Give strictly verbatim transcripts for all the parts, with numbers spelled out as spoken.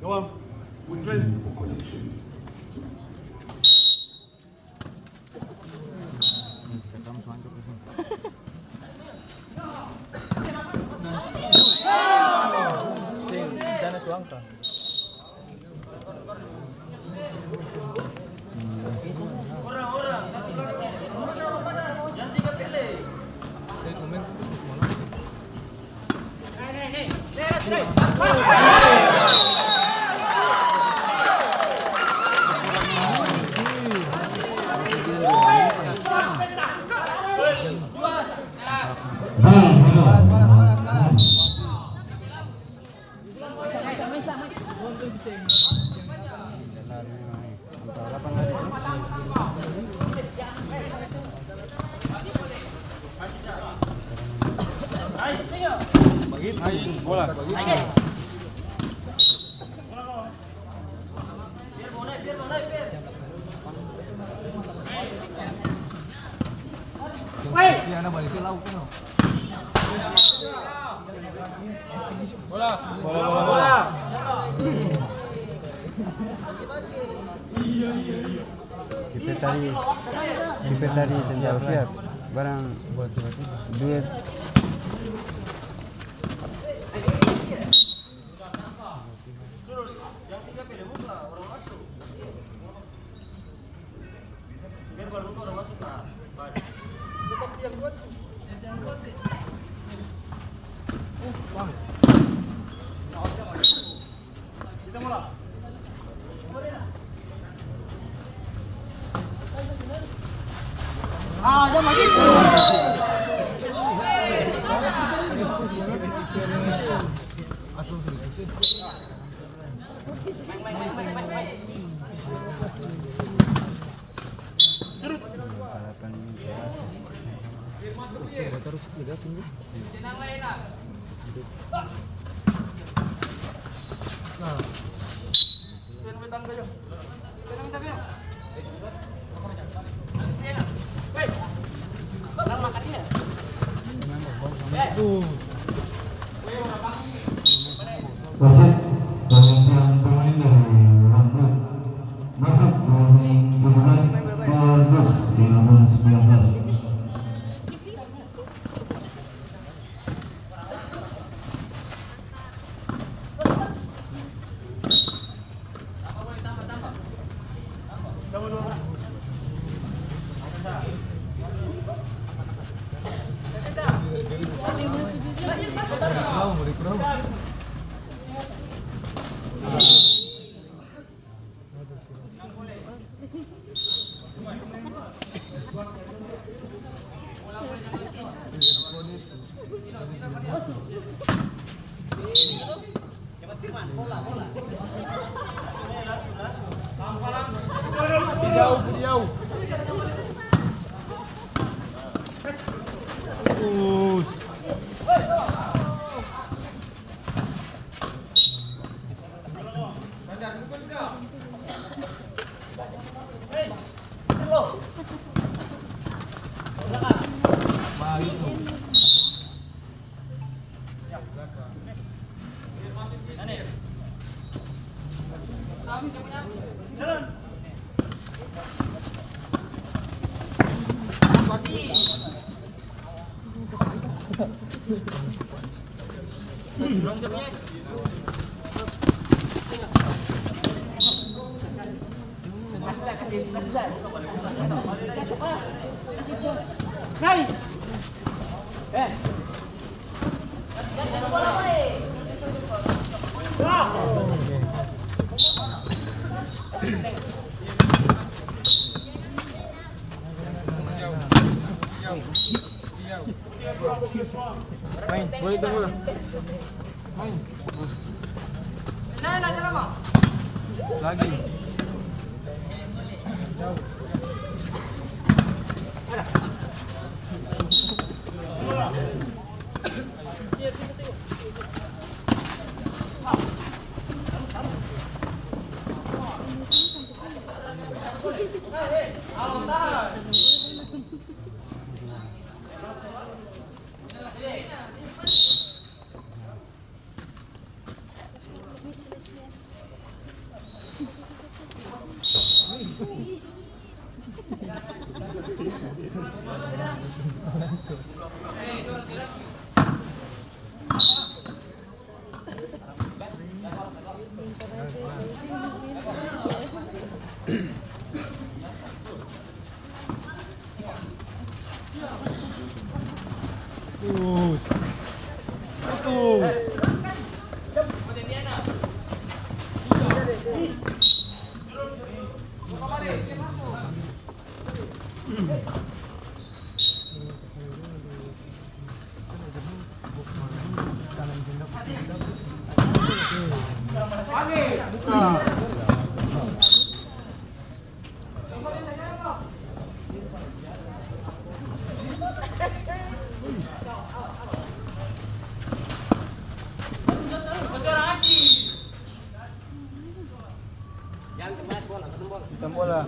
Go on. We play. Bola. Bola, bola, bola, bola. Kita tadi, kita tadi seng tau siap. Barang duet. Wasit, pergantian pemain dari Rembang. Masuk dua menit tujuh belas, dua belas, lima belas, sembilan belas. Main, boleh itu, boleh. Main. Lagi. Terus. Terus. Hitam bola.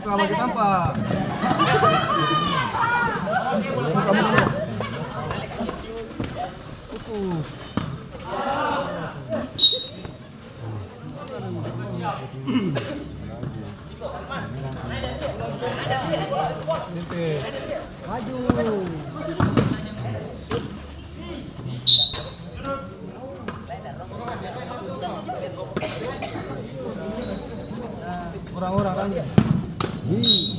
Buka baju tampa. Buka baju. Khusus. Maju. Orang-orang lagi. Ih.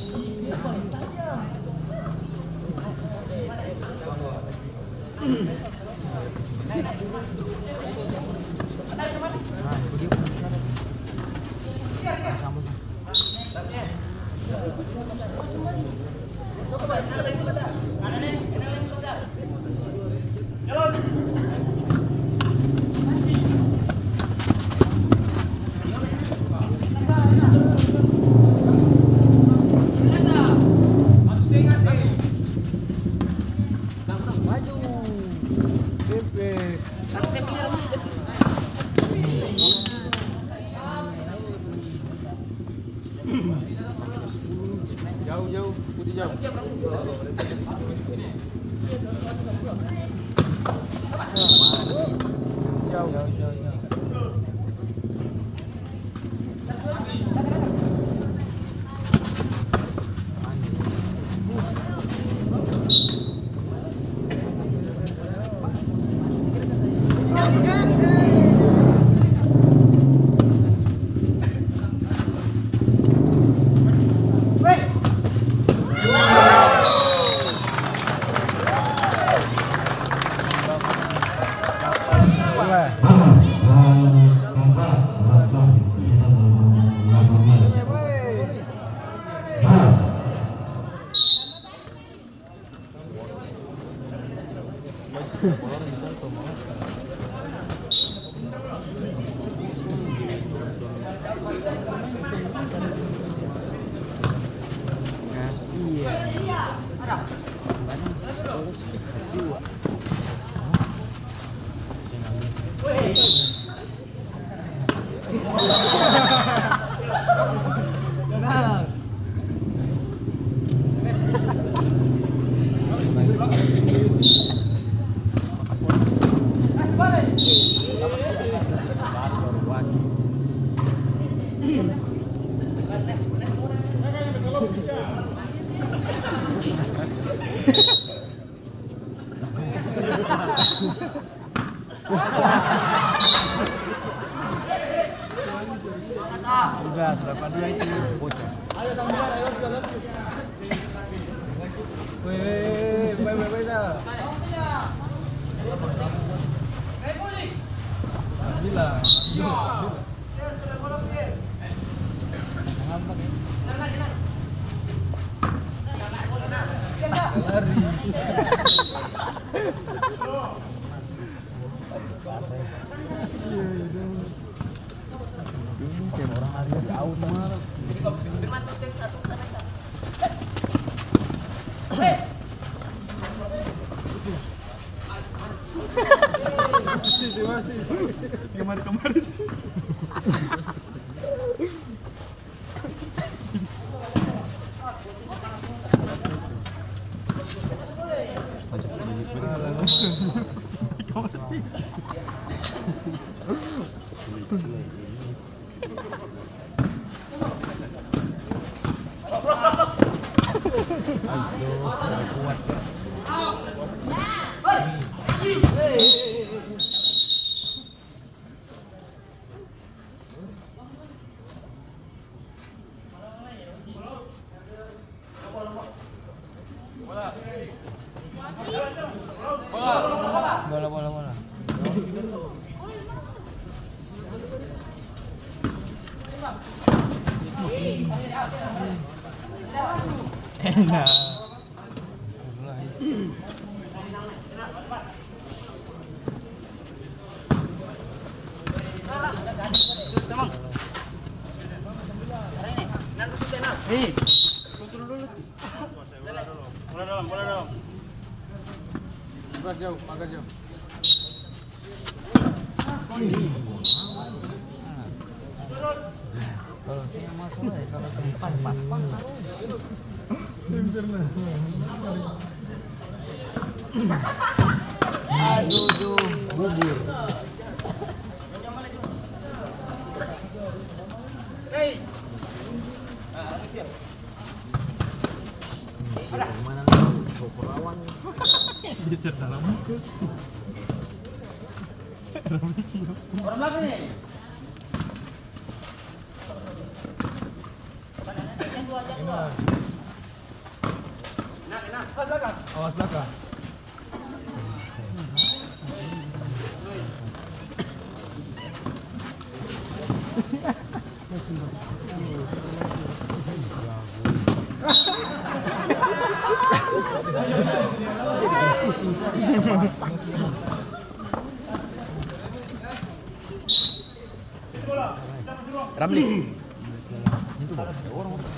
Jauh, jauh, putih jauh. Jauh, jauh, jauh, jauh. Sudah, sudah delapan dua itu. Bocor. Weh, weh, weh, weh, weh, dah. Gila. Lari. Ini kayak orang lari di auto. Masih, masih. Kemarin-kemarin. Bola, bola, bola. Enak. Bola dalam, bola dalam. Agak jauh, agak jauh. Kalau saya masuk, eh, kalau sempat pas-pas tarus. Aduh, duh, bubur. Bisa dalam. Orang mana nih? Awas belakang. Ramli. Itu orang,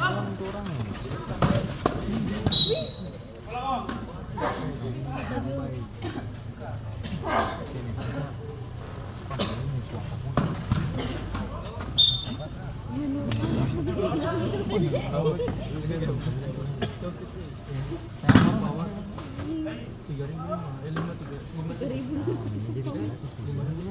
orang itu orang. Tiga ribu lima, eh, lima, tiga, lima, tiga ribu. Lima ribu.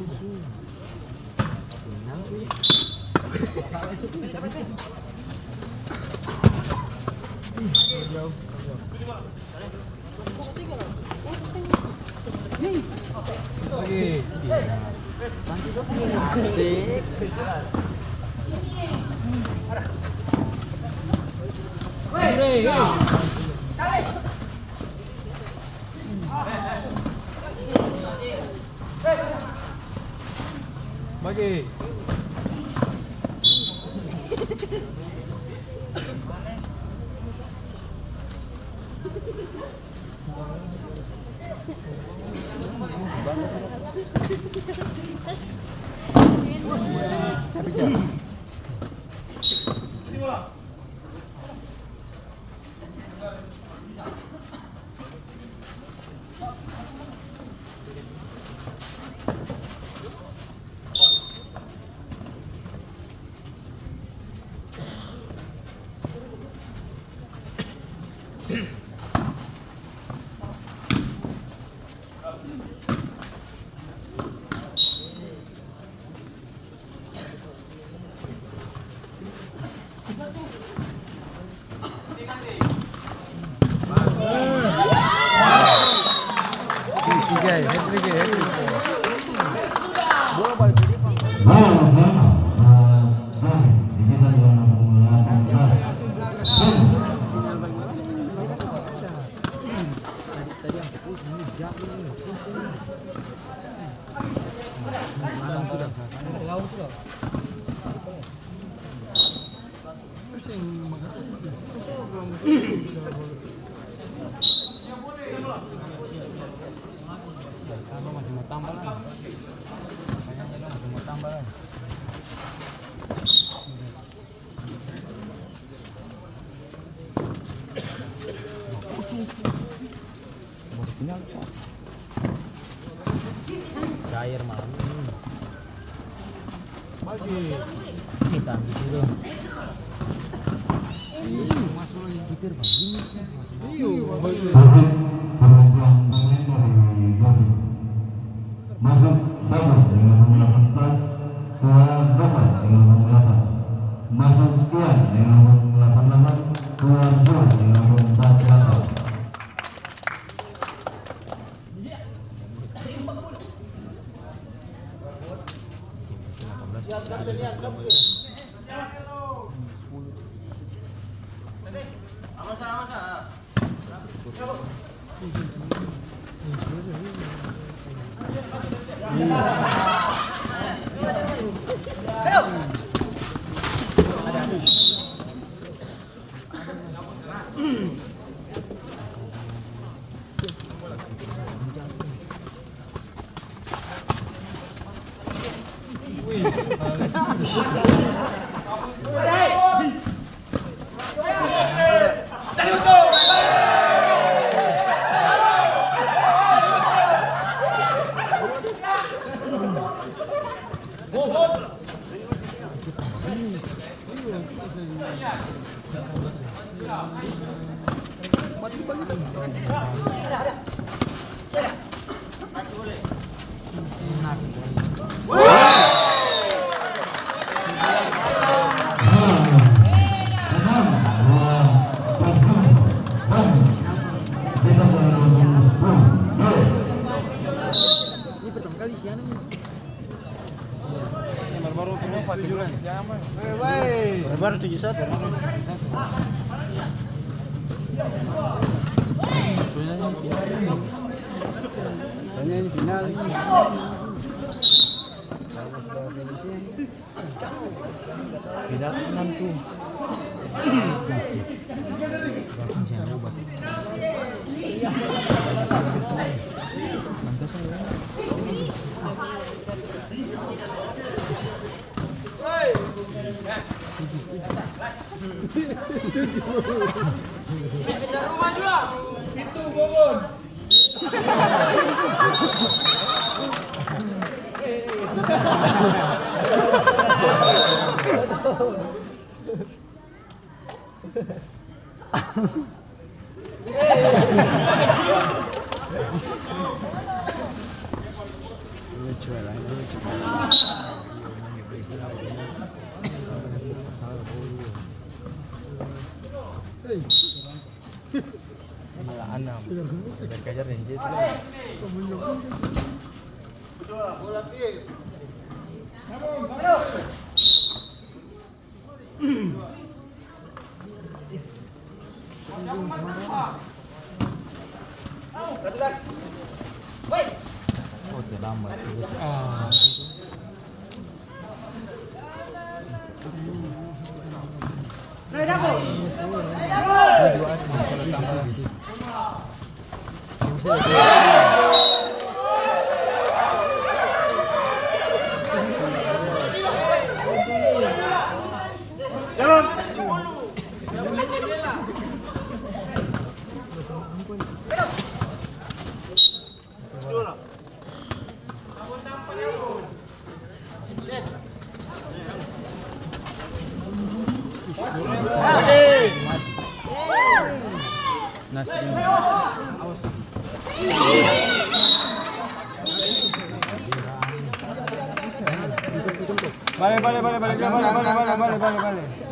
Asik. Bagi. Masih mau tambah lagi. Kayaknya masih mau tambah lagi. Baru final, Pak. Cair malam ini. Bagi. Kita habis itu. Ih, masuk lagi. Pikir begini, masuk lagi. Iya, bagi. Pergantian pemain dari Gavin. Masuk Bagus dengan nomor delapan empat, keluar Bapak dengan nomor delapan. Masuk Ian dengan nomor delapan delapan, keluar Joy dengan nomor empat delapan. Ini pertama kali siang ini. Baru-baru tujuh satu. Soalnya ini final. Final enam tuh. Malah anam. Kejar-kejar deng Jet. Oh, terlambat. Ah. Bale, bale, bale, bale, bale, bale, bale, bale, bale.